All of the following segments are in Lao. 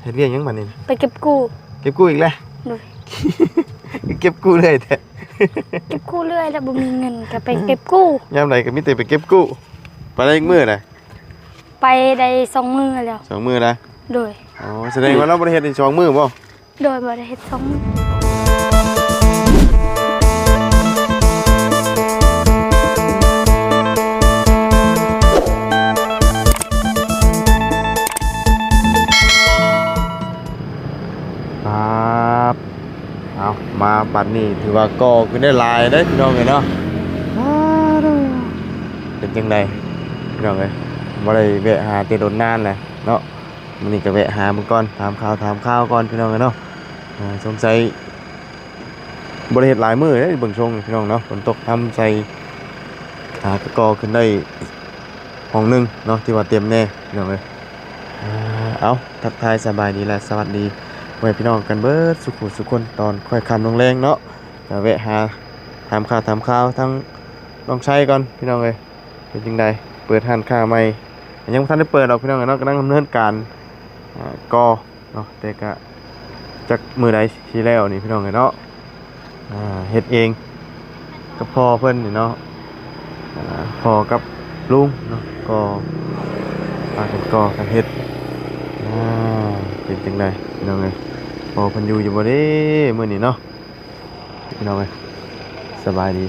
ເຮັດວຽກຫຍັງບັດນີ້? ໄປເກັບກູ້. ເກັບກູ້ອີກແລ້ວ? ໂດຍ. ເກັບກູ້ເລື້ອຍແທ້? ເກັບກູ້ເລື້ອຍແລ້ວ ບໍ່ມີເງິນກໍໄປເກັບກູ້. ຍາມໃດກໍມີແຕ່ໄປເກັບກູ້. ໄປໄດ້ຈັກມື້ລະ? ໄປໄດ້ສອງມື້ແລ້ວ. ສອງມື້ລະ? ໂດຍ. ອໍ ສະແດງວ່າລາວບໍ່ໄດ້ເຮັດນີ້ສອງມື້ບໍ່? ໂດຍ ບໍ່ໄດ້ເຮັດສອງມື້. ເອົາ ມາບັດນີ້ຖືວ່າກໍ່ຂຶ້ນໄດ້ຫຼາຍເດ້ພີ່ນ້ອງເອີຍເນາະ. ເປັນຈັ່ງໃດພີ່ນ້ອງເອີຍ ບໍ່ໄດ້ແວະຫາແຕ່ດົນນານແຫຼະເນາະ. ມື້ນີ້ກໍແວະຫາເບິ່ງກ່ອນ ຖາມຂ່າວຖາມຄາວກ່ອນພີ່ນ້ອງເອີຍເນາະ. ສົງໄສບໍ່ໄດ້ເຮັດຫຼາຍມື້ເດ້ ເບິ່ງຊົງພີ່ນ້ອງເນາະ. ຝົນຕົກທຳໃສ່ ຫາກໍຂຶ້ນໄດ້ຫ້ອງໜຶ່ງເນາະ ທີ່ວ່າເຕັມແດ່ພີ່ນ້ອງເອີຍ. ເອົາ ທັກທາຍສະບາຍດີ ແລະ ສະຫວັດດີພໍ່ແມ່ພີ່ນ້ອງກັນເບິດສຸຂູສຸຄົນ ຕອນຄ່ອຍຄ່ຳລົງແລງເນາະ. ກໍແວະຫາຖາມຂ່າວຖາມຄາວທາງນ້ອງໄຊກ່ອນພີ່ນ້ອງເອີຍ. ເປັນຈັ່ງໃດ ເປີດຮ້ານຄ້າໃໝ່? ຍັງບໍ່ທັນໄດ້ເປີດດອກພີ່ນ້ອງເອີຍເນາະ ກຳລັງດຳເນີນການ ອ່າ ກໍ່ເນາະ ແຕ່ກະຈັກມື້ໃດຊິແລ້ວນີ້ພີ່ນ້ອງເອີຍເນາະ. ອ່າ ເຮັດເອງກັບພໍ່ເພິ່ນນີ້ເນາະ. ອ່າ ພໍ່ກັບລຸງເນາະ ກໍພາກັນກໍ່ກັນເຮັດ. ອ່າ ເປັນຈັ່ງໃດພີ່ນ້ອງເອີຍ ພໍ່ເພິ່ນຢູ່ຢູ່ບໍ່ເດ້ມື້ນີ້ເນາະ? ພີ່ນ້ອງເອີຍ ສະບາຍດີ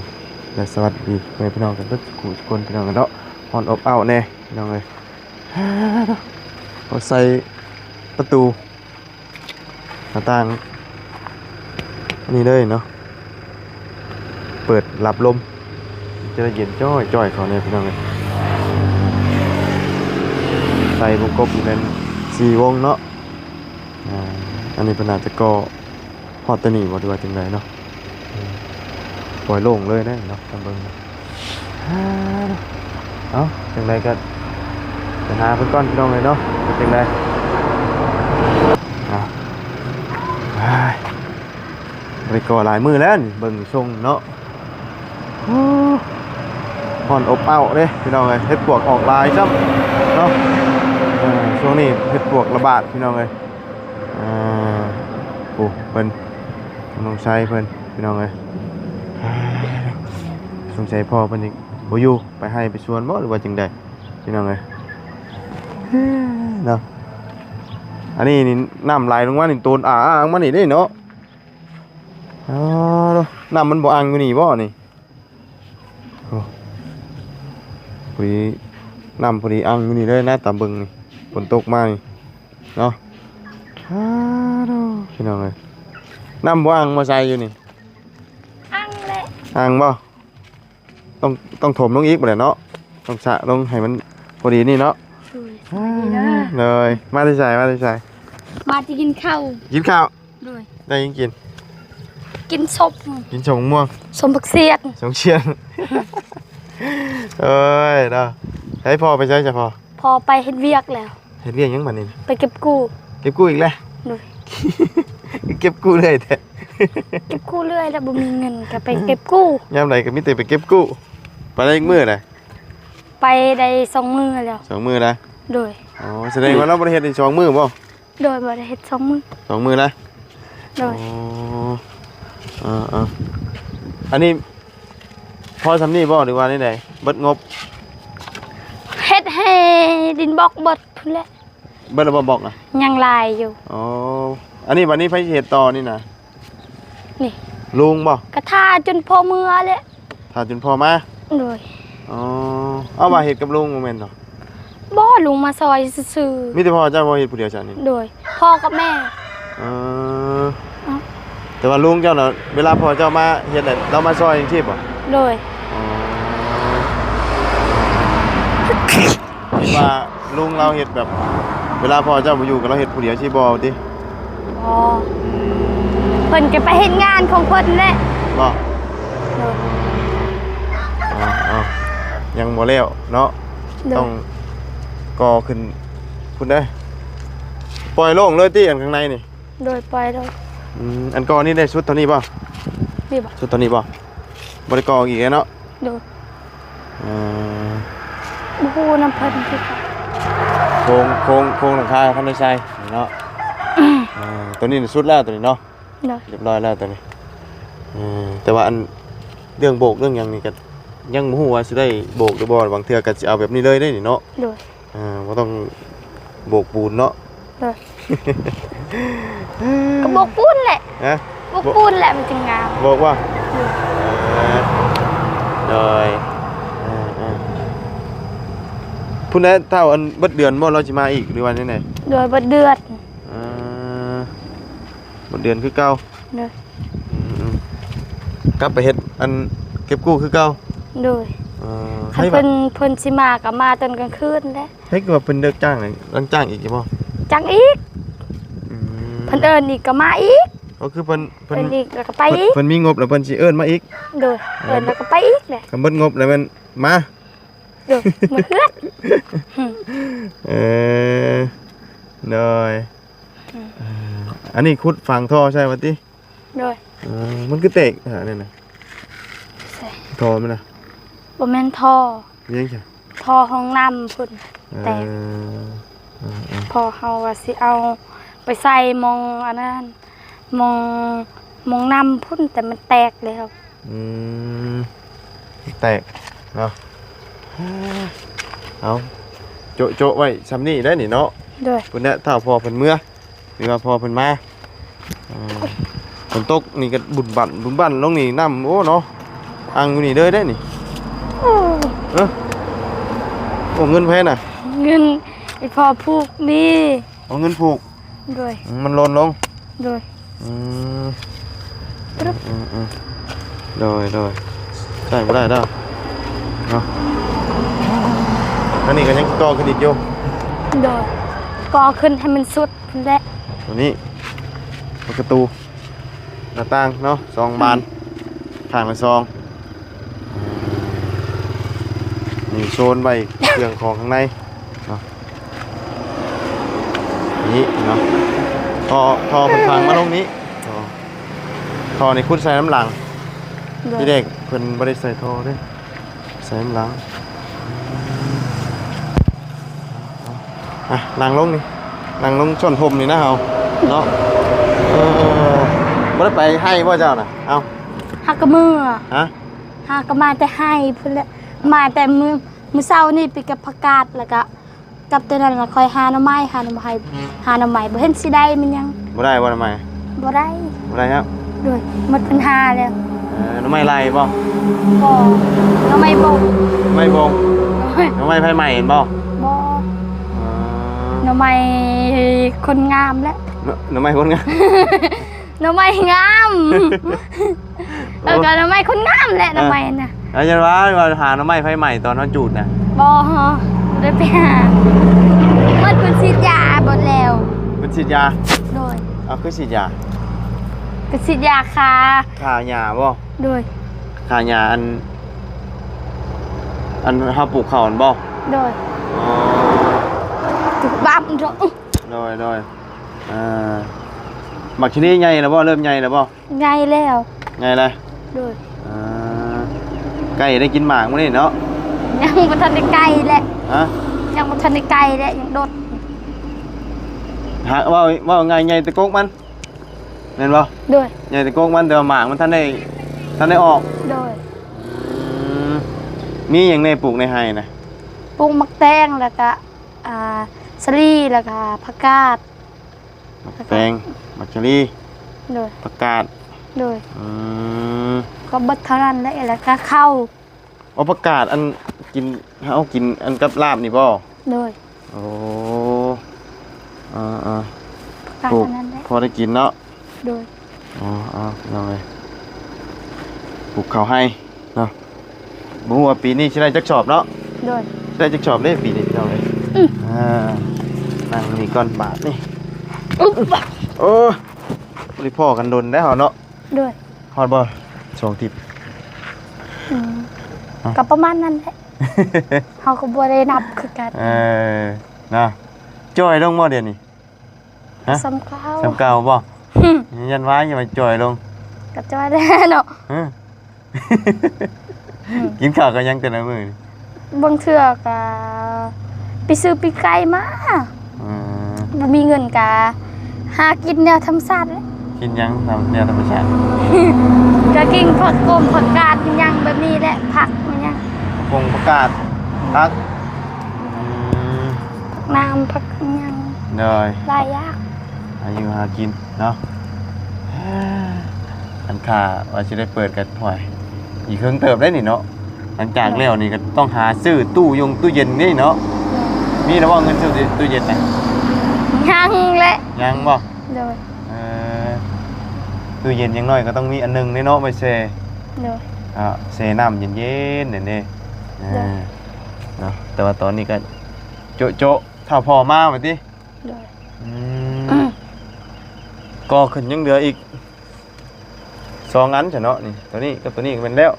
ແລະ ສະຫວັດດີພໍ່ແມ່ພີ່ນ້ອງກັນເບິດທຸກຄົນພີ່ນ້ອງເນາະ. ຮ້ອນອົບອ້າວແດ່ພີ່ນ້ອງເອີຍ. ເອົາໃສ່ປະຕູໜ້າຕ່າງອັນນີ້ເລີຍເນາະ ເປີດຮັບລົມ ຈະໄດ້ເຢັນຈ້ອຍໆເຂົ້າແດ່ພີ່ນ້ອງເອີຍ. ໃສ່ວົງກົບນີ້ແມ່ນສີ່ວົງເນາະ. ອ່າ ອັນນີ້ເພິ່ນອາດຈະກໍ່ຮອດແຕ່ນີ້ບໍ່ ຫຼືວ່າຈັ່ງໃດເນາະ? ອືມ ປ່ອຍໂລ່ງເລີຍເດ້ເນາະ ຕາມເບິ່ງ. ເອົ້າ ຈັ່ງໃດກໍໄປຫາເພິ່ນກ່ອນພີ່ນ້ອງເອີຍເນາະ ວ່າຈັ່ງໃດ. ອ່າ ອ້າຍ ບໍ່ໄດ້ກໍ່ຫຼາຍມື້ແລ້ວນີ້ ເບິ່ງຊົງເນາະ. ໂອ້ ຮ້ອນອົບອ້າວເດ້ພີ່ນ້ອງເອີຍ ເຫັດປວກອອກຫຼາຍຊ້ຳເນາະ. ເອີ ຊ່ວງນີ້ເຫັດປວກລະບາດພີ່ນ້ອງເອີຍ. ອ່າ ໂອ້ ເພິ່ນ ນ້ອງຊາຍເພິ່ນພີ່ນ້ອງເອີຍ. ສົງໄສພໍ່ເພິ່ນນີ້ບໍ່ຢູ່ ໄປໄຮ່ໄປສວນບໍ່ ຫຼືວ່າຈັ່ງໃດພີ່ນ້ອງເອີຍເນາະ. ອັນນີ້ນີ້ນ້ຳໄຫຼລົງມານີ້ ໂຕນອາອາອອກມານີ້ເດ້ເນາະ. ອໍ ນ້ຳມັນບໍ່ອັ່ງຢູ່ນີ້ບໍ່ນີ້? ໂອ້ ພໍດີ ນ້ຳພໍດີອັ່ງຢູ່ນີ້ເລີຍນະ ຕາມເບິ່ງນີ້ ຝົນຕົກມານີ້ເນາະ. ອ້າໂທ້ ພີ່ນ້ອງເອີຍ ນ້ຳບໍ່ອັ່ງບໍ່ໃສຢູ່ນີ້? ອັ່ງແຫຼະ. ອັ່ງບໍ່? ຕ້ອງ ຕ້ອງຖົມລົງອີກບໍ່ແຫຼະເນາະ ຕ້ອງສະລົງໃຫ້ມັນພໍດີນີ້ເນາະ. ໂດຍ ສະບາຍດີເດີ. ໂດຍ ມາແຕ່ໃສ ມາແຕ່ໃສ? ມາຈະກິນເຂົ້າ. ກິນເຂົ້າ. ໂດຍ ໄດ້ຫຍັງກິນ? ກິນສົ້ມ ກິນສົ້ມມ່ວງ ສົ້ມບັກສຽງ ສົ້ມສຽງ. ເອີຍເນາະ ໃຫ້ພໍ່ໄປໃສຊະພໍ່? ພໍ່ໄປເຮັດວຽກແລ້ວ. ເຮັດວຽກຫຍັງບັດນີ້? ໄປເກັບກູ້. ເກັບກູ້ອີກແລ້ວ? ໂດຍ. ເກັບກູ້ເລື້ອຍແທ້? ເກັບກູ້ເລື້ອຍແລ້ວ ບໍ່ມີເງິນກໍໄປເກັບກູ້. ຍາມໃດກໍມີແຕ່ໄປເກັບກູ້. ໄປໄດ້ຈັກມື້ລະ? ໄປໄດ້ສອງມື້ແລ້ວ. ສອງມື້ລະ? ໂດຍ. ອໍ ສະແດງວ່າລາວບໍ່ໄດ້ເຮັດນີ້ສອງມື້ບໍ່? ໂດຍ ບໍ່ໄດ້ເຮັດສອງມື້. ສອງມື້ລະ? ໂດຍ. ອໍ ເອີໆ ອັນນີ້ພໍຊ່ຳນີ້ບໍ່ ຫຼືວ່າແນວໃດ? ເບິດງົບ? ເຮັດໃຫ້ດິນບອກເບິດພຸ້ນແຫຼະ. ເບິດແລ້ວບໍ່ບອກນະ? ຍັງຫຼາຍຢູ່. ອໍ ອັນນີ້ບັດນີ້ໃຜຊິເຮັດຕໍ່ນີ້ນະ? ນີ້ ລຸງບໍ່? ກະຖ້າຈົນພໍ່ເມືອແຫຼະ. ຖ້າຈົນພໍ່ມາ? ໂດຍ. ອໍ ເອົາ ວ່າເຮັດກັບລຸງບໍ່ແມ່ນເນາະ? ບໍ່ ລຸງມາຊ່ອຍຊື່ໆ. ມີແຕ່ພໍ່ເຈົ້າບໍ່ເຮັດຜູ້ດຽວຊັ້ນນີ້? ໂດຍ ພໍ່ກັບແມ່. ເອີ ເອົ້າ ແຕ່ວ່າລຸງເຈົ້ານະ ເວລາພໍ່ເຈົ້າມາເຮັດນະ ລາວມາຊ່ອຍຈັ່ງຊີ້ບໍ່? ໂດຍ. ອໍ ຄິດວ່າລຸງລາວເຮັດແບບ ເວລາພໍ່ເຈົ້າບໍ່ຢູ່ກໍລາວເຮັດຜູ້ດຽວຊີ້ບໍ່ຕິ? ອໍ ເພິ່ນກໍໄປເຮັດງານຂອງເພິ່ນແຫຼະ. ບໍ່? ໂດຍ. ເອົາ ຍັງບໍ່ແລ້ວເນາະ. ໂດຍ. ຕ້ອງກໍ່ຂຶ້ນພຸ້ນເດ້. ປ່ອຍໂລ່ງເລີຍຕິ ອັນຂ້າງໃນນີ້? ໂດຍ ປ່ອຍໂລດ. ອືມ ອັນກໍ່ນີ້ໄດ້ສຸດເທົ່ານີ້ບໍ່? ນີ້ບໍ່? ສຸດເທົ່ານີ້ບໍ່? ບໍ່ໄດ້ກໍ່ອີກແລ້ວເນາະ? ໂດຍ. ເອີ ບໍ່ຮູ້ນຳເພິ່ນຄືກັນ. ໂຄງ ໂຄງ ໂຄງຫຼັງຄາຄັນໄດ້ໃສ່ເນາະ. ອ່າ ຕົວນີ້ສຸດແລ້ວ ຕົວນີ້ເນາະ. ໂດຍ ຮຽບຮ້ອຍແລ້ວຕົວນີ້. ເອີ ແຕ່ວ່າອັນເລື່ອງໂບກເລື່ອງຫຍັງນີ້ກໍຍັງບໍ່ຮູ້ວ່າຊິໄດ້ໂບກຫຼືບໍ່, ບາງເທື່ອກໍຊິເອົາແບບນີ້ເລີຍເດ້ນີ້ເນາະ. ໂດຍ ອ່າ ບໍ່ຕ້ອງໂບກປູນເນາະ. ໂດຍ ກໍໂບກປູນແຫຼະ. ຮະ? ໂບກປູນແຫຼະມັນຈຶ່ງງາມ. ໂບກບໍ່? ໂດຍ ເອີ ໂດຍ ເອີໆ ພຸ້ນແຫຼະ. ທ້າວອັນເບິດເດືອນບໍ່ ລາວຊິມາອີກ ຫຼືວ່າແນວໃດ? ໂດຍ ເບິດເດືອນ. ອ່າ ໝົດເດືອນຄືເກົ່າ. ໂດຍ ອືມໆ ກັບໄປເຮັດອັນເກັບກູ້ຄືເກົ່າ. ໂດຍ ເອີ ຄັນເພິ່ນ ເພິ່ນຊິມາກໍມາຕອນກາງຄືນແຫຼະ. ໃຫ້ຄືວ່າເພິ່ນເລີກຈ້າງ ຈ້າງອີກຢູ່ບໍ່? ຈ້າງອີກ. ອືມ ເພິ່ນເອີ້ນອີກກໍມາອີກ. ກໍຄືເພິ່ນ ເພິ່ນ ເອີ້ນອີກແລ້ວກໍໄປອີກ. ເພິ່ນມີງົບແລ້ວເພິ່ນຊິເອີ້ນມາອີກ. ໂດຍ ເອີ ເອີ້ນແລ້ວກໍໄປອີກແຫຼະ. ຄັນເບິດງົບແລ້ວແມ່ນມາ. ໂດຍ ໝົດເຮືອນ. ເອີ ໂດຍ ອືມ ເອີ ອັນນີ້ຂຸດຝັງທໍ່ໃສ່ວ່າຕິ? ໂດຍ ເອີ ມັນຄືແຕກ ອັນນັ້ນນະ ໃສ່ທໍ່ມັນນະ. ບໍ່ແມ່ນທໍ່ ມີຫຍັງຊະ? ທໍ່ຫ້ອງນ້ຳພຸ້ນ ເອີ ແຕກ. ເອີໆ ເພາະເຮົາວ່າຊິເອົາໄປໃສ່ໝ່ອງອັນນັ້ນ ໝ່ອງ ໝ່ອງນ້ຳພຸ້ນ ແຕ່ມັນແຕກແລ້ວ. ອືມ ແຕກເນາະ. ເອົາ ໂຈະໆໄວ້ຊ່ຳນີ້ໄດ້ນີ້ເນາະ. ໂດຍ ພຸ້ນແຫຼະ ຖ້າພໍ່ເພິ່ນເມືອ ຫຼືວ່າພໍ່ເພິ່ນມາ. ເອີ ຝົນຕົກນີ້ກໍບຸນບັນ ບຸນບັນລົງນີ້ ນ້ຳ ໂອ້ ເນາະ ອັ່ງຢູ່ນີ້ເລີຍເດ້ນີ້. ໂອ້ ເອີ ໂອ້ ເງິນໃຜນະ? ເງິນອີ່ພໍ່ຜູກນີ້. ເອົາເງິນຜູກ. ໂດຍ ອືມ ມັນຫຼົ່ນລົງ. ໂດຍ ອືມ ອືມໆ ໂດຍໆ ໃຊ້ບໍ່ໄດ້ແລ້ວເນາະ. ອັນນີ້ກໍຍັງກໍ່ຂຶ້ນອີກຢູ່. ໂດຍ ກໍ່ຂຶ້ນໃຫ້ມັນສຸດພຸ້ນແຫຼະ. ຕົວນີ້ເປັນປະຕູ ໜ້າຕ່າງເນາະ ສອງບານ ອືມ ຂ້າງລະສອງ. ນີ້ໂຊນໄວ້ເຄື່ອງຂອງຂ້າງໃນເນາະ. ນີ້ເນາະ ທໍ່ ທໍ່ເພິ່ນຝັງມາລົງນີ້. ທໍ່ ທໍ່ນີ້ຂຸດໃສ່ນຳຫຼັງ. ໂດຍ ທີແລກເພິ່ນບໍ່ໄດ້ໃສ່ທໍ່ເດ້ ໃສ່ນຳຫຼັງ. ອ່ະ ນັ່ງລົງນີ້ ນັ່ງລົງຊ່ອນຮົ່ມນີ້ນະເຮົາເນາະ. ເອີ ບໍ່ໄດ້ໄປໄຮ່ບໍ່ເຈົ້ານະ? ເອົ້າ ຫາກະເມືອ. ຮະ? ຫາກະມາແຕ່ໄຮ່ພຸ້ນແຫຼະ ມາແຕ່ມື້ ມື້ເຊົ້ານີ້ໄປເກັບຜັກກາດ ແລ້ວກະກັບແຕ່ນັ້ນລະຄ່ອຍຫາໜໍ່ໄມ້ ຫາໜໍ່ໄມ້ ຫາໜໍ່ໄມ້ ບໍ່ເຫັນຊິໄດ້ມັນຫຍັງ. ບໍ່ໄດ້ບໍ່ໜໍ່ໄມ້? ບໍ່ໄດ້ ບໍ່ໄດ້ເນາະ. ໂດຍ ໝົດພັນຫ້າແລ້ວ. ເອີ ໜໍ່ໄມ້ໄລ່ບໍ່? ບໍ່ ໜໍ່ໄມ້ບົງ. ໜໍ່ໄມ້ບົງ. ໂດຍ ໜໍ່ໄມ້ໄຟໄໝ້ແມ່ນບໍ່? ບໍ່ ອໍ ໜໍ່ໄມ້ຄົນງາມແຫຼະ. ໜໍ່ ໜໍ່ໄມ້ຄົນງາມ. ໜໍ່ໄມ້ງາມ. ເອີ ໂອ້ ກໍໜໍ່ໄມ້ຄົນງາມແຫຼະ ເອີ ໜໍ່ໄມ້ນະ. ເອີ ຈັ່ງວ່າ ວ່າຫາໜໍ່ໄມ້ໄຟໄໝ້ຕອນເຮົາຈູດນະ. ບໍ່ ບໍ່ໄດ້ໄປຫາ ໝົດເພິ່ນສີດຢາເບິດແລ້ວ. ເພິ່ນສີດຢາ? ໂດຍ. ເອົາ ຄືສີດຢາ? ກໍສີດຢາຂ້າ ຂ້າຫຍ້າບໍ່? ໂດຍ. ຂ້າຫຍ້າອັນ ອັນເຮົາປູກເຂົ້າຫັ້ນບໍ່? ໂດຍ. ອໍ ຖືກບາບ. ໂດຍ ໂດຍ. ອ່າ ໝາກຊະລີໃຫຍ່ແລ້ວບໍ່? ເລີ່ມໃຫຍ່ແລ້ວບໍ່? ໃຫຍ່ແລ້ວ. ໃຫຍ່ແລ້ວ. ໂດຍ. ອ່າ ໃກ້ໄດ້ກິນໝາກມື້ນີ້ເນາະ? ຍັງບໍ່ທັນໄດ້ໃກ້ແຫຼະ. ຮະ? ຍັງບໍ່ທັນໄດ້ໃກ້ແຫຼະ ຍັງດົດ. ຫາ ເວົ້າ ເວົ້າງ່າຍ ໃຫຍ່ແຕ່ກົກມັນ ແມ່ນບໍ່? ໂດຍ. ໃຫຍ່ແຕ່ກົກມັນ ແຕ່ວ່າໝາກມັນທັນໄດ້ ທັນໄດ້ອອກ. ໂດຍ. ອືມ ມີຫຍັງແດ່ປູກໃນໄຮ່ນະ? ປູກໝາກແຕງ ແລ້ວກະ ອ່າ ສາລີ ແລ້ວກະຜັກກາດ. ໝາກແຕງ ໝາກສາລີ. ໂດຍ. ຜັກກາດ. ໂດຍ. ອືມ ກໍເບິດເທົ່ານັ້ນແຫຼະ ແລ້ວກໍເຂົ້າ. ເອົາ ຜັກກາດອັນກິນ ເຮົາກິນອັນກັບລາບນີ້ບໍ່? ໂດຍ. ໂອ້ ເອີໆ ຜັກກາດ ປູກອັນນັ້ນແຫຼະ ພໍໄດ້ກິນເນາະ. ໂດຍ. ອໍ ເອົາ ພີ່ນ້ອງເອີຍ ປູກເຂົ້າໄຮ່ເນາະ. ບໍ່ຮູ້ວ່າປີນີ້ຊິໄດ້ຈັກສອບເນາະ. ໂດຍ. ໄດ້ຈັກສອບເດ້ປີນີ້ພີ່ນ້ອງເອີຍ. ອືມ ອ່າ ນັ່ງນີ້ກ່ອນບາດນີ້. ອຶບ ໂອ້ ບໍ່ໄດ້ພໍ້ກັນດົນແລ້ວເຮົາເນາະ. ໂດຍ. ຮອດບໍ່ ສອງທິດ? ອືມ ເອົ້າ ກໍປະມານນັ້ນແຫຼະ ເຮົາກໍບໍ່ໄດ້ນັບຄືກັນ. ເອີ ນະ ຈ່ອຍລົງບໍ່ດຽວນີ້? ຮະ? ສ່ຳເກົ່າ. ສ່ຳເກົ່າບໍ່? ຫຶ ຢ້ານວ່າຍັງວ່າຈ່ອຍລົງ. ກໍຈ່ອຍແລ້ວເນາະ. ຫຶ ຫຶ ກິນເຂົ້າກັບຫຍັງແຕ່ລະມື້ນີ້? ບາງເທື່ອກໍໄປຊື້ປີ້ງໄກ່ມາ. ອືມ ບໍ່ມີເງິນກໍ ຫາກິນແນວທຳມະຊາດແຫຼະ. ກິນຫຍັງຕາມແນວທຳມະຊາດ? ກະກິນຜັກກົມ ຜັກກາດ ອີຫຍັງແບບນີ້ແຫຼະ ຜັກອີຫຍັງ ຜົງ ຜັກກາດ ຜັກ ອືມ ຜັກໜາມ ຜັກອີຫຍັງ ໂດຍ ຫຼາຍຢ່າງ ຫາຢູ່ຫາກິນເນາະ. ອັນຂ້າວ່າຊິໄດ້ເປີດກໍ ໂອ້ຍ ອີກເຄິ່ງເຕີບໄດ໋ນີ້ເນາະ. ຫຼັງຈາກແລ້ວນີ້ກໍຕ້ອງຫາຊື້ຕູ້ຍົງຕູ້ເຢັນນີ້ເນາະ. ມີແລ້ວບໍ່ເງິນຊື້ຕູ້ເຢັນນະ? ຍັງແຫຼະ. ຍັງບໍ່? ໂດຍ ເອີ ຕູ້ເຢັນຢ່າງໜ້ອຍກໍຕ້ອງມີອັນໜຶ່ງເດ້ເນາະ ໄວ້ແຊ່. ໂດຍ ອ່າ ແຊ່ນ້ຳເຢັນໆ ນັ້ນເດ້. ເອີ ໂດຍ ເນາະ ແຕ່ວ່າຕອນນີ້ກໍໂຈະໆ ຖ້າພໍ່ມາວ່າຕິ. ໂດຍ ອືມ ກໍຂຶ້ນຍັງເຫຼືອອີກສອງອັນຊະເນາະ ນີ້ ໂຕນີ້ກັບໂຕນີ້ກໍແມ່ນແລ້ວ.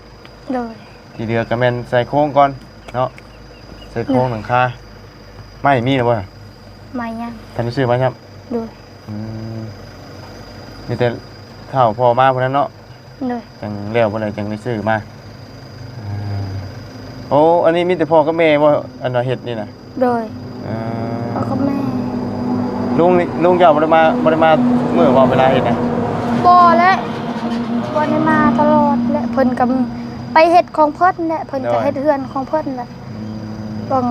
ໂດຍ ທີ່ເຫຼືອກໍແມ່ນໃສ່ໂຄງກ່ອນເນາະ ໃສ່ໂຄງ ໂດຍ ຫຼັງຄາ. ໄມ້ມີແລ້ວບໍ່? ໄມ້ຍັງ ທັນໄດ້ຊື້ມາຊ້ຳ. ໂດຍ ອືມ ມີແຕ່ຖ້າພໍ່ມາພຸ້ນນັ້ນເນາະ. ໂດຍ ຈັ່ງແລ້ວພຸ້ນແຫຼະ ຈັ່ງໄດ້ຊື້ມາ. ເອີ ໂອ້ ອັນນີ້ມີແຕ່ພໍ່ກັບແມ່ບໍ່ ອັນວ່າເຮັດນີ້ນະ? ໂດຍ ເອີ ພໍ່ກັບແມ່. ລຸງນີ້ ລຸງເຈົ້າບໍ່ໄດ້ມາ ບໍ່ໄດ້ມາມື້ບໍ່ ເວລາເຮັດນະ? ບໍ່ແຫຼະ ບໍ່ໄດ້ມາຕະຫຼອດແຫຼະ. ເພິ່ນກໍໄປເຮັດຂອງເພິ່ນແຫຼະ ເພິ່ນກໍ ໂດຍ ເຮັດເຮືອນຂອງເພິ່ນແຫຼະ. ອືມ ບາງ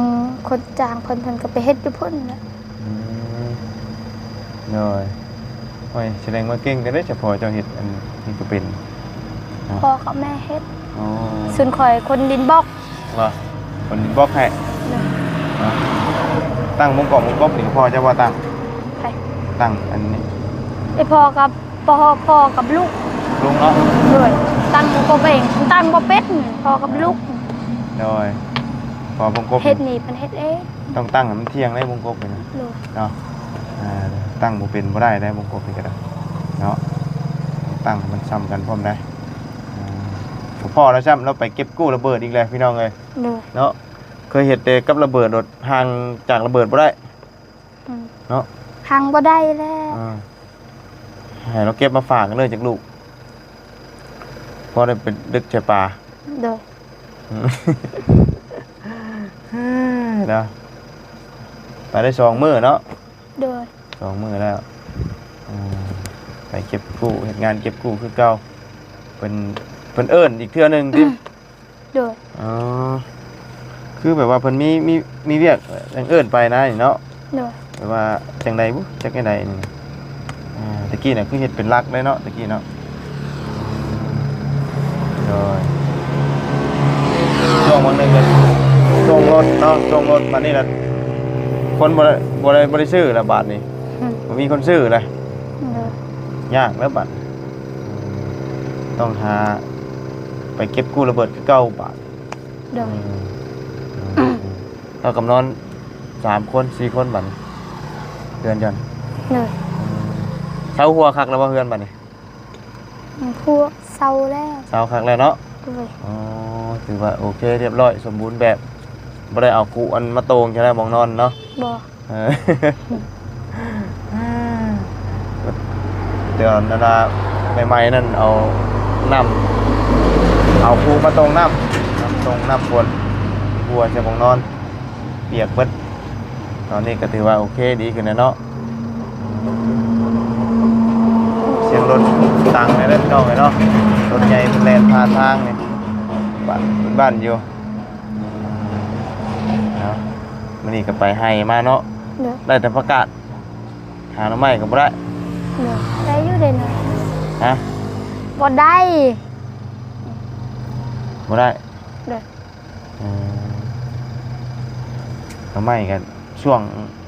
ຄົນຈ້າງເພິ່ນ ເພິ່ນກໍໄປເຮັດຢູ່ພຸ້ນແຫຼະ. ອືມ ໂດຍ ໂອ້ຍ ສະແດງວ່າເກັ່ງແທ້ເດ້ ສະເພາະເຈົ້າເຮັດອັນນີ້ກໍເປັນເນາະ. ພໍ່ກັບແມ່ເຮັດ. ອໍ ສ່ວນຂ້ອຍຄົນດິນບລັອກ. ວ່າຄົນດິນບລັອກໃຫ້. ໂດຍ ເນາະ ຕັ້ງວົງກອບວົງກົບນີ້ ພໍ່ເຈົ້າບໍ່ຕັ້ງ? ໃຜ? ຕັ້ງອັນນີ້ ໄອ້ພໍ່ກັບ ພໍ່ ພໍ່ກັບລູກ. ລຸງເນາະ. ໂດຍ ຕັ້ງວົງກົບເອງ ຕັ້ງບໍ່ເປັນ ພໍ່ກັບລູກ. ໂດຍ ເພາະວົງກົບເຮັດນີ້ເພິ່ນເຮັດເອງ. ຕ້ອງຕັ້ງໃຫ້ມັນທ່ຽງເດ້ວົງກົບນີ້ນະ. ໂດຍ ເນາະ ອ່າ ຕັ້ງບໍ່ເປັນບໍ່ໄດ້ເດ້ວົງກົບນີ້ກໍໄດ້ເນາະ ຕ້ອງຕັ້ງໃຫ້ມັນຊ່ຳກັນພ້ອມໄດ໋. ອ່າ ພໍລາວຊ້ຳ ລາວໄປເກັບກູ້ລະເບີດອີກແລ້ວພີ່ນ້ອງເອີຍ. ໂດຍ ເນາະ ເຄີຍເຮັດແຕ່ກັບລະເບີດໂລດ ຫ່າງຈາກລະເບີດບໍ່ໄດ້. ອືມ ເນາະ ຫັງບໍ່ໄດ້ແລ້ວ. ອ່າ ໃຫ້ລາວເກັບມາຝາກເລີຍຈັກລູກ ພໍໄດ້ໄປດຶກໃສ່ປາ. ໂດຍ ເນາະ ໄປໄດ້ສອງມື້ເນາະ. ໂດຍ ສອງມື້ແລ້ວ. ອ່າ ໄປເກັບກູ້ ເຮັດງານເກັບກູ້ຄືເກົ່າ. ເພິ່ນ ເພິ່ນເອີ້ນອີກເທື່ອໜຶ່ງຕິ? ໂດຍ ອໍ ຄືແບບວ່າເພິ່ນມີ ມີ ມີວຽກຈັ່ງເອີ້ນໄປນະນີ້ເນາະ. ໂດຍ ແບບວ່າຈັ່ງໃດບຸ ຈັກແນວໃດນີ້. ອ່າ ຕະກີ້ນະຄືເຮັດເປັນຫຼັກເລີຍເນາະ ຕະກີ້ເນາະ. ໂດຍ ຊ່ວງບາງໜຶ່ງກໍສົ່ງລົດເນາະ ສົ່ງລົດ ບາດນີ້ລະຄົນບໍ່ໄດ້ ບໍ່ໄດ້ ບໍ່ໄດ້ຊື້ລະບາດນີ້. ອືມ ບໍ່ມີຄົນຊື້ລະ. ໂດຍ ຍາກແລ້ວບາດ ຕ້ອງຫາໄປເກັບກູ້ລະເບີດຄືເກົ່າບາດ. ໂດຍ ອືມ ເທົ່າກັບນອນສາມຄົນ ສີ່ຄົນບາດນີ້ ເຮືອນເຈົ້າ. ໂດຍ ເຊົາຫົວຄັກແລ້ວບໍ່ເຮືອນບາດນີ້? ອືມ ຫົວເຊົາແລ້ວ ເຊົາຄັກແລ້ວເນາະ. ໂດຍ ອໍ ຖືວ່າໂອເຄ ຮຽບຮ້ອຍ ສົມບູນແບບ ບໍ່ໄດ້ເອົາຄຸອັນມາໂຕ່ງໃສ່ແລ້ວໝ່ອງນອນເນາະ. ບໍ່ ເອີ ແຕ່ວ່ານັ້ນນະ ໃໝ່ໆນັ້ນເອົານ້ຳ ເອົາຄູມາຕົງນ້ຳ ນ້ຳຕົງນ້ຳຝົນ ຫົວໃສ່ໝ່ອງນອນ ປຽກເບິດ. ຕອນນີ້ກໍຖືວ່າໂອເຄ ດີຂຶ້ນແລ້ວເນາະ. ສຽງລົດຕັງແດ່ເດີພີ່ນ້ອງເອີຍເນາະ ລົດໃຫຍ່ເພິ່ນແລ່ນຜ່ານທາງນີ້ ບ້ານ ເປັນບ້ານຢູ່. ເອົາ ມື້ນີ້ກໍໄປໄຮ່ມາເນາະ. ໂດຍ ໄດ້ແຕ່ຜັກກາດ ຫາໜໍ່ໄມ້ກໍບໍ່ໄດ້. ໂດຍ ໄດ້ຢູ່ເດເນາະ. ຮະ? ບໍ່ໄດ້ ບໍ່ໄດ້. ໂດຍ ເອີ ໜໍ່ໄມ້ກໍຊ່ວງ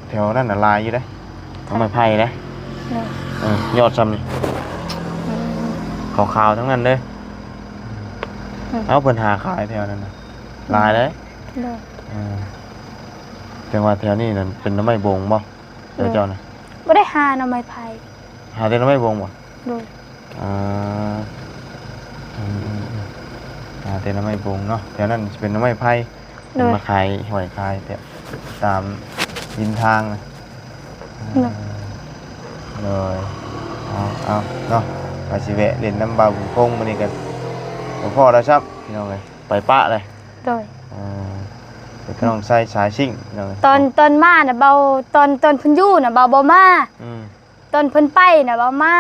ແຖວນັ້ນນະຫຼາຍຢູ່ເດ້ ໜໍ່ໄມ້ໄຜ່ເດ້. ໂດຍ ເອີ ຍອດຊ່ຳນີ້ ອືມ ຂາວໆທັງນັ້ນເດ້. ອືມ ເອົາ ເພິ່ນຫາຂາຍແຖວນັ້ນນະ ອືມ ຫຼາຍເດ້. ໂດຍ ເອີ ແຕ່ວ່າແຖວນີ້ນັ້ນເປັນໜໍ່ໄມ້ບົງບໍ່? ໂດຍ ແຖວເຈົ້ານະ ບໍ່ໄດ້ຫາໜໍ່ໄມ້ໄຜ່ ຫາແຕ່ໜໍ່ໄມ້ບົງບໍ່? ໂດຍ ອ່າ ອືມໆໆ ຫາແຕ່ໜໍ່ໄມ້ບົງເນາະ ແຖວນັ້ນຊິເປັນໜໍ່ໄມ້ໄຜ່. ໂດຍ ມາຂາຍຫອຍຂາຍແຖວຕາມລິມທາງນະ. ໂດຍ ໂດຍ ເອົາ ເອົາເນາະ ວ່າຊິແວະຫຼິ້ນນຳບ່າວບຸນຄົງມື້ນີ້ກໍບໍ່ພໍແລ້ວຊ້ຳ ພີ່ນ້ອງເອີຍ ໄປປະເລີຍ. ໂດຍ ເອີ ໄປກັບນ້ອງຊາຍສາຍຊິງ ພີ່ນ້ອງເອີຍ ຕອນ ຕອນມານະ ບ່າວ ຕອນ ຕອນເພິ່ນຢູ່ນະ ບ່າວບໍ່ມາ. ອືມ ຕອນເພິ່ນໄປນະ ບໍ່ມາ.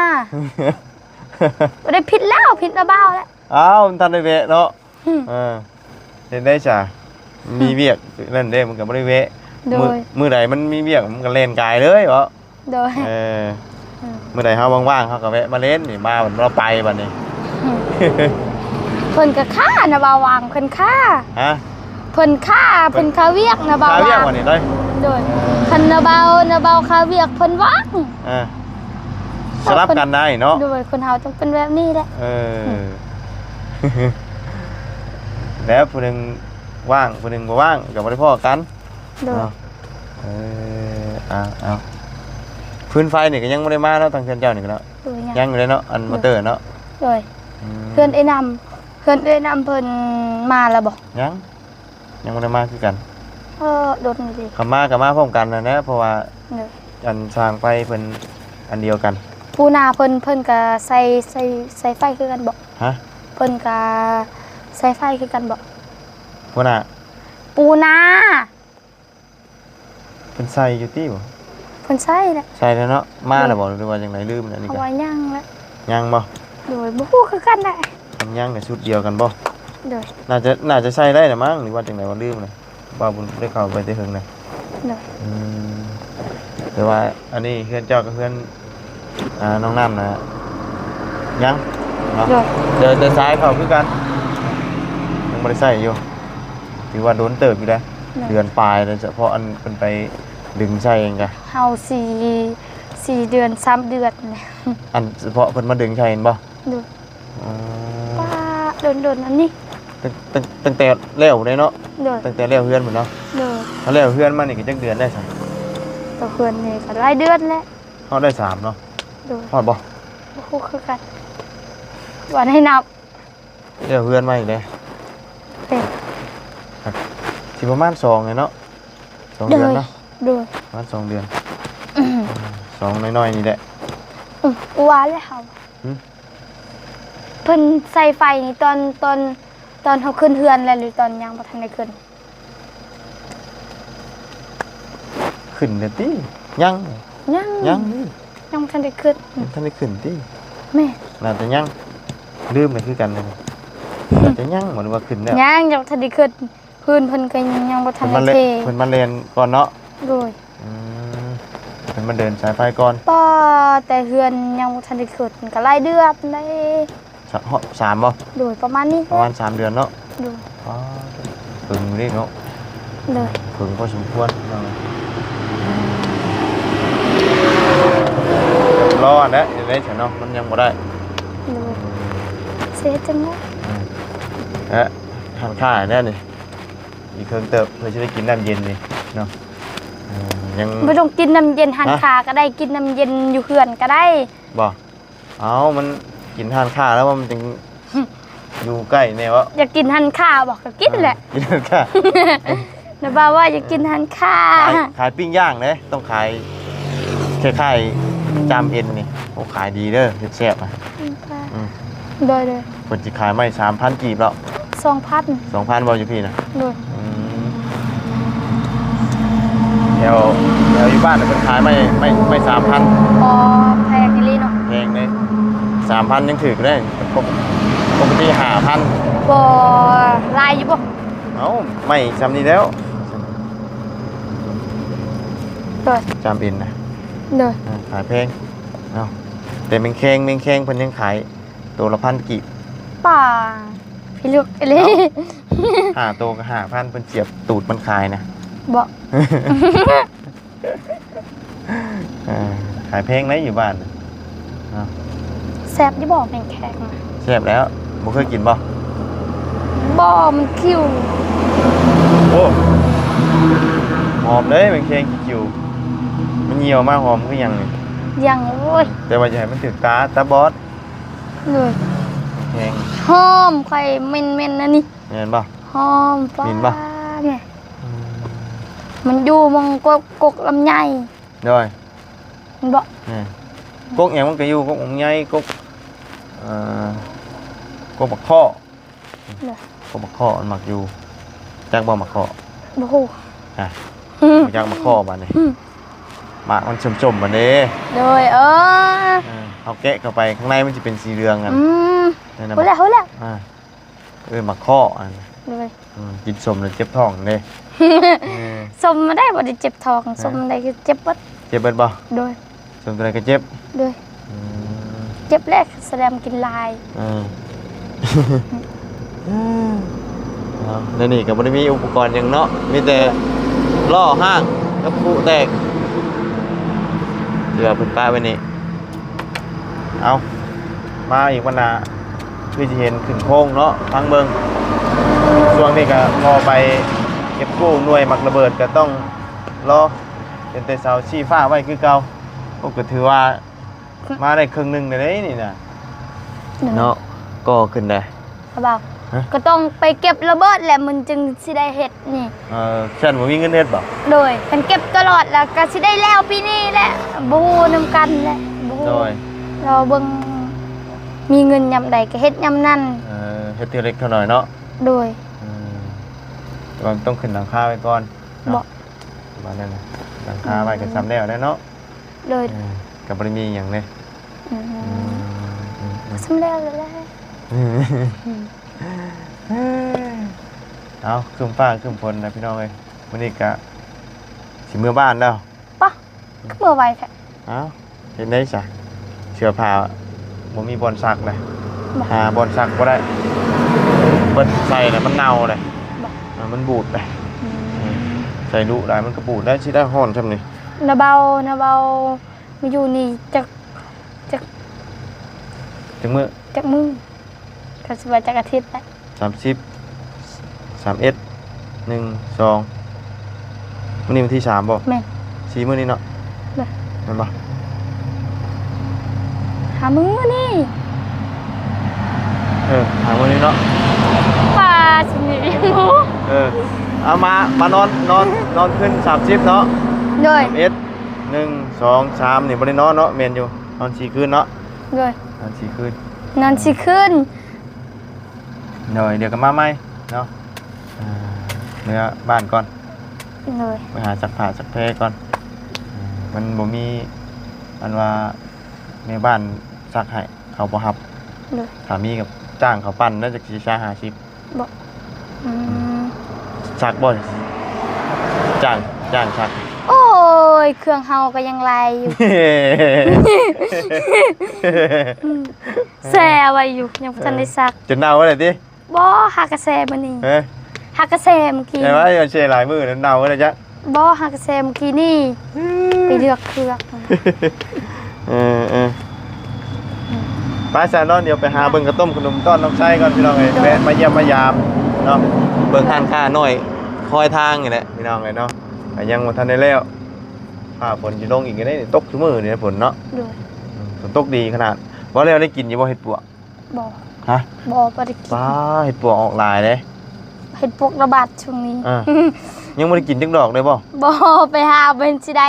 ບໍ່ໄດ້ຜິດແລ້ວ ຜິດນະບ່າວແຫຼະ. ອ້າວ ມັນທັນໄດ້ແວະເນາະ. ອືມ ເອີ ເຮັດໄດ້ຊະ ມີວຽກນັ້ນເດ້ ມັນກໍບໍ່ໄດ້ແວະ. ໂດຍ ມື້ ມື້ໃດມັນມີວຽກ ມັນກໍແລ່ນກາຍເລີຍເບາະ. ໂດຍ ເອີ ອືມ ມື້ໃດເຮົາວ່າງໆ ເຮົາກໍແວະມາເຫຼັ້ນນີ້ ມາເຮົາໄປບັດນີ້. ອືມ ເພິ່ນກໍຄ້ານະ ບ່າວຫວ່າງ ເພິ່ນຄ້າ. ຮະ? ເພິ່ນຄ້າ ເພິ່ນ ເພິ່ນຄ້າວຽກນະ ບ່າວຫວ່າງ. ຄ້າວຽກບັດນີ້ເດ້. ໂດຍ ຄັນນະບ່າວ ນະບ່າວຄ້າວຽກ ເພິ່ນຫວ່າງ. ເອີ ສະຫຼັບກັນໄດ້ເນາະ. ໂດຍ ຄົນເຮົາຕ້ອງເປັນແບບນີ້ແຫຼະ. ເອີ ອືມ ແລ້ວຜູ້ໜຶ່ງວ່າງ ຜູ້ໜຶ່ງບໍ່ວ່າງ ກໍບໍ່ໄດ້ພໍ້ກັນ. ໂດຍ ເນາະ. ເອີ ເອົາ ເອົາ ຟືນໄຟນີ້ກໍຍັງບໍ່ໄດ້ມາເນາະ ທາງເຮືອນເຈົ້ານີ້ກໍເນາະ. ໂດຍ ຍັງ ຍັງຢູ່ເດ້ເນາະ ອັນ ໂດຍ ມໍເຕີເນາະ. ໂດຍ ອືມ ເຮືອນເອື້ອຍນຳ ເຮືອນເອື້ອຍນຳເພິ່ນມາແລ້ວບໍ່? ຍັງ ຍັງບໍ່ໄດ້ມາຄືກັນ. ເອີ ດົນຢູ່ເດ. ຄັນມາກໍມາພ້ອມກັນນັ້ນແຫຼະ ເພາະວ່າ ໂດຍ ອັນຊ່າງໄຟເພິ່ນອັນດຽວກັນ. ປູນາເພິ່ນ ເພິ່ນກໍໃສ່ ໃສ່ ໃສ່ໄຟຄືກັນບໍ່? ຮະ? ເພິ່ນກໍໃສ່ໄຟຄືກັນບໍ່? ປູນາ ປູນາ ເພິ່ນໃສ່ຢູ່ຕິບໍ່? ເພິ່ນໃສ່ແຫຼະ. ໃສ່ແລ້ວເນາະ. ມາແລ້ວບໍ່ ໂດຍ ຫຼືວ່າຈັ່ງໃດ? ລືມແລ້ວນີ້ກະ. ເຮົາວ່າຍັງແຫຼະ. ຍັງບໍ່? ໂດຍ ບໍ່ຮູ້ຄືກັນແຫຼະ. ຄັນຍັງກໍຊຸດດຽວກັນບໍ່? ໂດຍ ໜ້າຈະ ໜ້າຈະໃສ່ໄດ້ລະມັ້ງ ຫຼືວ່າຈັ່ງໃດ ວ່າລືມແລ້ວ. ບ່າວບຸນໄດ້ເຂົ້າໄປແຕ່ເຫິງນະ. ໂດຍ ອືມ ແຕ່ວ່າອັນນີ້ເຮືອນເຈົ້າກັບເຮືອນ ອ່າ ນ້ອງນ້ຳນະ ຍັງເນາະ. ໂດຍ ແຕ່ ແຕ່ຊາຍເຂົ້າຄືກັນ ຍັງບໍ່ໄດ້ໃຊ້ຢູ່. ຖືວ່າດົນເຕີບຢູ່ເດ້. ໂດຍ ເດືອນປາຍເດ້ ສະເພາະອັນເພິ່ນໄປດຶງໃສ່ເອງກະ. ເຮົາສີ່ ສີ່ເດືອນ ສາມເດືອນ. ອັນສະເພາະເພິ່ນມາດຶງໃສ່ແມ່ນບໍ່? ໂດຍ ອໍ ປ້າ ດົນໆ ອັນນີ້ ຕັ້ງ ຕັ້ງ ຕັ້ງແຕ່ແລ້ວເດ້ເນາະ. ໂດຍ ຕັ້ງແຕ່ແລ້ວເຮືອນພຸ້ນເນາະ. ໂດຍ ເອົາແລ້ວເຮືອນມານີ້ກໍຈັກເດືອນໄດ້ຊະ? ແລ້ວເຮືອນນີ້ກໍຫຼາຍເດືອນແຫຼະ. ເຮົາໄດ້ສາມເນາະ. ໂດຍ ຮອດບໍ່? ບໍ່ຮູ້ຄືກັນ ບໍ່ໄດ້ນັບ. ແລ້ວເຮືອນໃໝ່ເດ້. ເອີ ຊິປະມານສອງແຫຼະເນາະ. ສອງເດືອນເນາະ. ໂດຍ ປະມານສອງເດືອນ. ອືມ ສອງນ້ອຍໆ ນີ້ແຫຼະ. ອືມ ວ່າແລ້ວ. ຫື? ເພິ່ນໃສ່ໄຟນີ້ຕອນ ຕອນ ຕອນເຮົາຂຶ້ນເຮືອນແລ້ວ ຫຼືຕອນຍັງບໍ່ທັນໄດ້ຂຶ້ນ? ຂຶ້ນແລ້ວຕິ? ຍັງ ຍັງ ຍັງນີ້ ຍັງບໍ່ທັນໄດ້ຂຶ້ນ. ຍັງບໍ່ທັນໄດ້ຂຶ້ນຕິ? ແມ່ນ ໜ້າຈະຍັງ. ລືມແລ້ວຄືກັນເລີຍ. ໜ້າຈະຍັງບໍ່ ຫຼືວ່າຂຶ້ນແລ້ວ? ຍັງ ຍັງບໍ່ທັນໄດ້ຂຶ້ນ. ພື້ນເພິ່ນກໍຍັງບໍ່ທັນໄດ້ເທ. ເພິ່ນມາແລ່ນກ່ອນເນາະ. ໂດຍ ອືມ ເພິ່ນມາເດີນສາຍໄຟກ່ອນ. ປ້າ ແຕ່ເຮືອນຍັງບໍ່ທັນໄດ້ຂຶ້ນກໍຫຼາຍເດືອນເດ້. ສະ ເຫາະ ສາມບໍ່? ໂດຍ ປະມານນີ້ ປະມານສາມເດືອນເນາະ. ໂດຍ ອໍ ເຖິງຢູ່ເດ້ເນາະ. ໂດຍ ເຖິງພໍສົມຄວນເນາະ. ລໍແຫຼະ ຈັ່ງໃດຊັ້ນເນາະ ມັນຍັງບໍ່ໄດ້. ໂດຍ ຊິເຮັດຈັ່ງໃດ? ອືມ ເອີ ຮ້ານຄ້າແນວນີ້ ອີກເຄິ່ງເຕີບ ເພື່ອຊິໄດ້ກິນນ້ຳເຢັນນີ້ເນາະ. ເອີ ຍັງ ບໍ່ຕ້ອງກິນນ້ຳເຢັນຮ້ານ ຮະ? ຄ້າກໍໄດ້ ກິນນ້ຳເຢັນຢູ່ເຮືອນກໍໄດ້. ບໍ່? ເອົ້າ ມັນກິນຮ້ານຄ້າແລ້ວມັນຈຶ່ງຢູ່ໃກ້ແດ່ເບາະ. ຢາກກິນຮ້ານຄ້າບໍ່? ກໍກິນແຫຼະ. ເອີ ກິນຮ້ານຄ້າ. ນະບ່າວວ່າຢາກກິນຮ້ານຄ້າ. ຂາຍ ຂາຍປີ້ງຍ່າງເດ້ ຕ້ອງຂາຍຄ້າຍໆ ຈາມເອັນນີ້. ໂອ້ ຂາຍດີເດີ ເຮັດແຊບນະ. ອືມ ອືມ ໂດຍໆ. ເພິ່ນຊິຂາຍໄມ້ສາມພັນກີບເນາະ. ສອງພັນ ສອງພັນບໍ່ຢູ່ພີ້ນະ? ໂດຍ ອືມ ແຖວ ແຖວຢູ່ບ້ານເພິ່ນຂາຍໄມ້ ໄມ້ ໄມ້ສາມພັນ. ອໍ ແພງອີ່ຫຼີເນາະ. ແພງເດ້ ສາມພັນຍັງຖືກເດ້ ປົກ ປົກກະຕິຫ້າພັນ. ບໍ່ ຫຼາຍຢູ່ບໍ່? ເອົ້າ ໄມ້ຊ່ຳນີ້ແລ້ວ. ໂດຍ ຈາມເອັນນະ. ໂດຍ ອ່າ ຂາຍແພງເນາະ. ແຕ່ແມງແຄງ ແມງແຄງເພິ່ນຍັງຂາຍ ໂຕລະພັນກີບ. ປ້າ ພິລຶກອີ່ຫຼີ. ເອົ້າ ຫ້າໂຕກໍຫ້າພັນ ເພິ່ນສຽບຕູດມັນຂາຍນະ. ບໍ່ ເອີ ຂາຍແພງໃດ໋ຢູ່ບ້ານນະ. ເອົ້າ ແຊບຢູ່ບໍ່ແມງແຄງນະ? ແຊບແລ້ວ. ບໍ່ເຄີຍກິນບໍ່? ບໍ່ ມັນຂິວ. ໂອ້ ຫອມເດ້ແມງແຄງຂິວ. ມັນຍ່ຽວມາຫອມຄືຫຍັງນີ້? ຫຍັງ ໂອ້ຍ ແຕ່ວ່າຢ່າໃຫ້ມັນຖືກຕາ ຕາບອດ. ໂດຍ ແຮງ ຫອມ ຂ້ອຍເໝັນໆ ອັນນີ້. ແມ່ນບໍ່? ຫອມ ເໝັນບໍ່? ແມ່ນ ອືມ ມັນຢູ່ໝ່ອງກົກ ກົກລຳໄຍ. ໂດຍ ແມ່ນບໍ່? ແມ່ນ ກົກຫຍັງມັນກໍຢູ່ ກົກລຳໄຍ ກົກ ເອີ ກົກບັກເຄາະ. ໂດຍ ກົກບັກເຄາະມັນມັກຢູ່. ຈັກບໍ່ບັກເຄາະ? ບໍ່ຮູ້. ຮະ ບໍ່ຈັກບັກເຄາະບາດນີ້. ອືມ ໝາກມັນສົ້ມໆ ຫັ້ນເດ້. ໂດຍ ເອີ ເອີ ເຮົາແກະເຂົ້າໄປ ຂ້າງໃນມັນຊິເປັນສີເຫຼືອງ ອືມ ນັ້ນນະ ຮູ້ແລ້ວ ຮູ້ແລ້ວ ອ່າ ເອີ້ນໝາກເຄາະ ອັນ ໂດຍ ອືມ ກິນສົ້ມແລ້ວເຈັບທ້ອງເດ້. ເອີ ສົ້ມມາໄດ້ບໍ່ໄດ້ເຈັບທ້ອງ ເອີ ສົ້ມໃດກໍເຈັບເບິດ. ເຈັບເບິດບໍ່? ໂດຍ ສົ້ມຕົວໃດກໍເຈັບ. ໂດຍ ອືມ ເຈັບແລ້ວສະແດງກິນຫຼາຍ. ເອີ ເອົາ ໃນນີ້ກໍບໍ່ໄດ້ມີອຸປະກອນຫຍັງເນາະ ມີແຕ່ລໍ້ຮ້າງກັບຄຸແຕກ ທີ່ວ່າເພິ່ນປະໄວ້ນີ້. ເອົາ ມາອີກວັນໜ້າ ຄືຊິເຫັນຂຶ້ນໂຄງເນາະ ຟັງເບິ່ງ. ຊ່ວງນີ້ກໍພໍໄປເກັບກູ້ໜ່ວຍໝາກລະເບີດ ກໍຕ້ອງລໍເປັນແຕ່ເສົາຊີ້ຟ້າໄວ້ຄືເກົ່າ. ໂອ້ ກໍຖືວ່າມາໄດ້ເຄິ່ງໜຶ່ງແລ້ວເດ້ນີ້ນະ ໂດຍ ເນາະ ກໍຂຶ້ນໄດ້ ກະເບົາ ຮະ ກໍຕ້ອງໄປເກັບລະເບີດແຫຼະ ມັນຈຶ່ງຊິໄດ້ເຮັດນີ້. ເອີ ຊັ້ນບໍ່ມີເງິນເຮັດບໍ່? ໂດຍ ຄັນເກັບຕະຫຼອດແລ້ວກໍຊິໄດ້ແລ້ວປີນີ້ແຫຼະ ບໍ່ຮູ້ນຳກັນແຫຼະ ບໍ່ຮູ້. ໂດຍ ລໍເບິ່ງ ມີເງິນຍາມໃດກໍເຮັດຍາມນັ້ນ. ເອີ ເຮັດເທື່ອເລັກເທື່ອນ້ອຍເນາະ. ໂດຍ ອືມ ແຕ່ວ່າມັນຕ້ອງຂຶ້ນຫຼັງຄາໄວ້ກ່ອນເນາະ ບໍ່ ປະມານນັ້ນນະ ຫຼັງຄາໄວ້ກໍ ອືມ ສ່ຳແລ້ວແລ້ວເນາະ. ໂດຍ ເອີ ກໍບໍ່ໄດ້ມີຫຍັງເດ້. ອືມ ອືມ ກໍສ່ຳແລ້ວແຫຼະ. ອືມ ເອົາ ຄຶ້ມຟ້າຄຶ້ມຝົນນະພີ່ນ້ອງເອີຍ ມື້ນີ້ກະຊິເມືອບ້ານແລ້ວ. ປະ ອືມ ຄືເມືອໄວແທ້? ເອົ້າ ເຮັດໄດ້ຊະ ເສື້ອຜ້າບໍ່ມີບ່ອນຊັກເລີຍ ບໍ່ ຫາບ່ອນຊັກບໍ່ໄດ້ ເບິດໃສ່ແລ້ວມັນເນົ່າເລີຍ ບໍ່ ອ່າ ມັນບູດເລີຍ. ອືມ ອືມ ໃສ່ດຸຫຼາຍມັນກໍບູດໄດ້ ຊິໄດ້ຮ້ອນຊ່ຳນີ້. ນະເບົາ ນະເບົາ ມາຢູ່ນີ້ຈັກ ຈັກ ຈັກມື້? ຈັກມື້? ກໍຊິວ່າຈັກອາທິດແຫຼະ. ສາມສິບ ສາມເອັດ ໜຶ່ງ ສອງ ມື້ນີ້ວັນທີສາມບໍ່? ແມ່ນ ສີ່ມື້ນີ້ເນາະ. ແມ່ນ ແມ່ນບໍ່? ຫາມື້ນີ້ ເອີ ຫາມື້ນີ້ເນາະ. ປາຊິມີ ເອີ ເອົາມາ ມານອນ ນອນ ນອນຄືນສາມສິບເນາະ. ໂດຍ ສາມເອັດ ໜຶ່ງ ສອງ ສາມ ນີ້ບໍ່ໄດ້ນອນເນາະ. ແມ່ນຢູ່ ນອນສີ່ຄືນເນາະ. ໂດຍ ນອນສີ່ຄືນ ນອນສີ່ຄືນ. ໂດຍ ດຽວກໍມາໃໝ່ເນາະ. ອ່າ ເມືອບ້ານກ່ອນ. ໂດຍ ໄປຫາຊັກຜ້າຊັກແພກ່ອນ. ມັນບໍ່ມີ ອັນວ່າແມ່ບ້ານຊັກໃຫ້ ເຂົາບໍ່ຮັບ. ໂດຍ ຖ້າມີກໍຈ້າງເຂົາປັ່ນແລ້ວ ຈັກສີ່ສິບ ຫ້າສິບ. ບໍ່ ອືມ ຊັກບໍ່? ຈ້າງ ຈ້າງຊັກ. ໂອ້ຍ ເຄື່ອງເຮົາກໍຍັງຫຼາຍຢູ່ ແຊ່ໄວ້ຢູ່ ຍັງບໍ່ທັນໄດ້ຊັກ. ເອີ ຈົນເນົ່າແລ້ວຕິ? ບໍ່ ຫາກະແຊ່ມື້ນີ້. ຮະ ຫາກະແຊ່ມື້ກີ້. ແຊ່ໄວ້ ແຊ່ຫຼາຍມື້ແລ້ວ ເນົ່າແລ້ວຈ້ະ. ບໍ່ ຫາກະແຊ່ມື້ກີ້ນີ້ ອືມ ໄປເລືອກເຄືອງ. ເອີ ເອີ ອືມ ໄປຊະເນາະ ດຽວໄປຫາເບິ່ງກະຕົ້ມຂະໜົມຕ້ອນນ້ອງໄຊກ່ອນພີ່ນ້ອງເອີຍ. ໂດຍ ແວະມາຢ້ຽມມາຢາມເນາະ ເບິ່ງຮ້ານຄ້ານ້ອຍຄອຍທາງນີ້ແຫຼະພີ່ນ້ອງເອີຍເນາະ. ກໍຍັງບໍ່ທັນໄດ້ແລ້ວ ຟ້າຝົນຊິລົງອີກເດ້ ຕົກຊຸມື້ນີ້ຝົນເນາະ. ໂດຍ ອືມ ຝົນຕົກດີຂະໜາດ. ບໍ່ແລ້ວໄດ້ກິນຢູ່ບໍ່ເຫັດປວກ? ບໍ່ ຮະ ບໍ່ ບໍ່ໄດ້ກິນ. ປ້າ ເຫັດປວກອອກຫຼາຍເດ້ ເຫັດປວກລະບາດຊ່ວງນີ້. ອ່າ ຍັງບໍ່ໄດ້ກິນຈັກດອກເລີຍບໍ່? ບໍ່ ໄປຫາເຫັນຊິໄດ້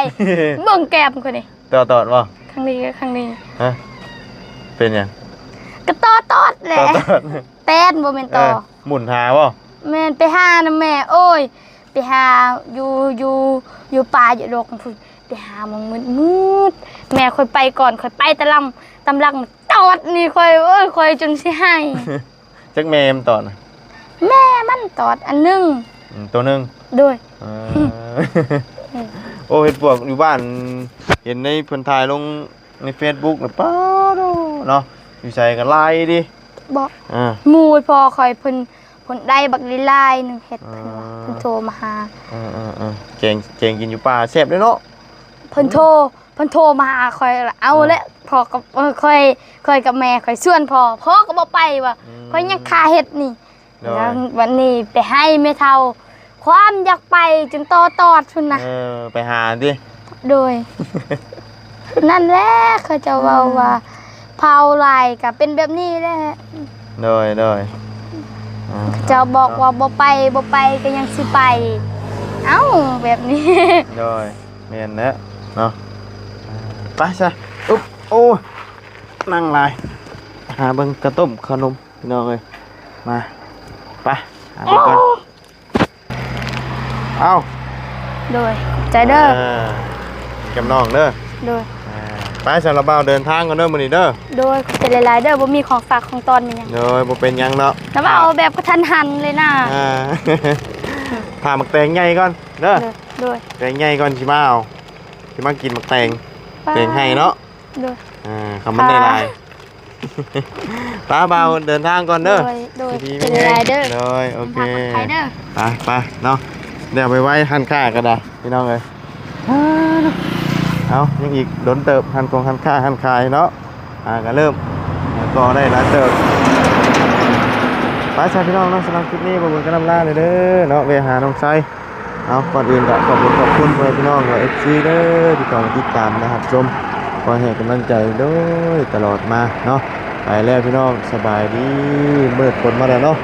ເບິ່ງແກ້ມຂ້ອຍນີ້ ຕໍ່ຕອດບໍ່? ຂ້າງນີ້ ຂ້າງນີ້. ຮະ ເປັນຫຍັງ? ກະຕໍ່ຕອດແຫຼະ ຕໍ່ຕອດ. ແຕນ ບໍ່ແມ່ນຕໍ່ ເອີ ໝຸນຫາບໍ່? ແມ່ນ ໄປຫານຳແມ່. ໂອ້ຍ ໄປຫາຢູ່ ຢູ່ ຢູ່ປ່າຢູ່ດົງພຸ້ນ ໄປຫາໝ່ອງມືດໆ. ແມ່ຂ້ອຍໄປກ່ອນ ຂ້ອຍໄປຕາຫຼັງ ຕາມຫຼັງ ຕອດນີ້ຂ້ອຍ ໂອ້ຍ ຂ້ອຍຈົນຊິໄຫ້. ຈັກແມ່ມັນຕອດນະ? ແມ່ມັນຕອດອັນໜຶ່ງ. ອືມ ໂຕໜຶ່ງ. ໂດຍ ເອີ ອືມ ໂອ້ ເຫັດປວກຢູ່ບ້ານ ເຫັນໃນເພິ່ນຖ່າຍລົງໃນເຟສບຸກນະ ປ້າໂດເນາະ ຢູ່ໃສກໍຫຼາຍເດ້. ບໍ່ ອ່າ ໝູ່ພໍ່ຂ້ອຍເພິ່ນ ເພິ່ນໄດ້ບັກຫຼາຍໆໜຶ່ງ ເຫັດ ອ່າ ເພິ່ນ ເພິ່ນໂທມາຫາ. ເອີໆໆ ແກງ ແກງກິນຢູ່ປ່າແຊບເດ້ເນາະ. ເພິ່ນໂທ ເພິ່ນໂທມາຫາຂ້ອຍ ເອົາແຫຼະ ພໍ່ກັບ ເອີ ຂ້ອຍ ຂ້ອຍກັບແມ່ຂ້ອຍຊວນພໍ່ ພໍ່ກໍບໍ່ໄປວ່າ ອືມ ຂ້ອຍຍັງຄາເຫັດນີ້. ໂດຍ ແລ້ວບັດນີ້ໄປໃຫ້ແມ່ເຖົ້າ ຄວາມຢາກໄປຈົນຕໍ່ຕອດພຸ້ນນະ. ເອີ ໄປຫາຕິ. ໂດຍ ນັ້ນແຫຼະ ເຂົາເຈົ້າເວົ້າວ່າ ອືມ ເຜົາຫຼາຍກໍເປັນແບບນີ້ແຫຼະ. ໂດຍ ໂດຍ ອ່າ ເຂົາເຈົ້າບອກວ່າ ເນາະ ບໍ່ໄປ ບໍ່ໄປກໍຍັງຊິໄປ ເອົ້າ ແບບນີ້. ໂດຍ ແມ່ນແຫຼະເນາະ. ໄປຊະ ອຶບ ໂອ້ຍ ນັ່ງຫຼາຍ ຫາເບິ່ງກະຕົ້ມຂະໜົມ ພີ່ນ້ອງເອີຍ. ມາ ໄປ ຫາເບິ່ງກ່ອນ. ເອົ້າ ໂດຍ ຂອບໃຈເດີ. ເອີ ກັບນ້ອງເດີ. ໂດຍ ອ່າ ໄປຊັ້ນລະບ່າວ ເດີນທາງກ່ອນເດີມື້ນີ້ເດີ. ໂດຍ ຂອບໃຈຫຼາຍໆເດີ ບໍ່ມີຂອງຝາກຂອງຕ້ອນແມ່ນຫຍັງ. ໂດຍ ບໍ່ເປັນຫຍັງເນາະ ແຕ່ວ່າເອົາແບບກະທັນຫັນເລີຍນະ. ອ່າ ຖ້າໝາກແຕງໃຫຍ່ກ່ອນເດີ. ໂດຍ ໂດຍ ແຕງໃຫຍ່ກ່ອນຊິມາເອົາ ຊິມາກິນໝາກແຕງ ແຕງໄຮ່ເນາະ. ໂດຍ ອ່າ ຄຳມັນໄດ້ຫຼາຍ. ປ້າບ່າວເດີນທາງກ່ອນເດີ. ໂດຍ ໂດຍ ດີໆ ເປັນໄດ້ເດີ. ໂດຍ ໂອເຄ ເດີນທາງປອດໄພເດີ. ໄປໆເນາະ ດຽວໄປໄວ້ຮ້ານຄ້າກໍໄດ້ພີ່ນ້ອງເອີຍ. ເອົາ ຍັງອີກດົນເຕີບ ຮ້ານກອງຮ້ານຄ້າຮ້ານຂາຍເນາະ. ອ່າ ກໍເລີ່ມ ກໍໄດ້ຫຼາຍເຕີບ. ໄປຊະພີ່ນ້ອງເນາະ ສຳລັບຄລິບນີ້ ບ່າວບຸນກໍລ່ຳລາເລີຍເດີເນາະ ແວ່ຫານ້ອງໄຊ. ເອົາ ກ່ອນອື່ນກໍຂອບຄຸນ ຂອບຄຸນພໍ່ແມ່ພີ່ນ້ອງ ແລະ ເອັຟຊີ ເດີ ທີ່ເຂົ້າມາຕິດຕາມ ແລະ ຮັບຊົມ ຄອຍໃຫ້ກຳລັງໃຈໂດຍຕະຫຼອດມາເນາະ. ໄປແລ້ວພີ່ນ້ອງ ສະບາຍດີ. ມືດຝົນມາແລ້ວເນາະ.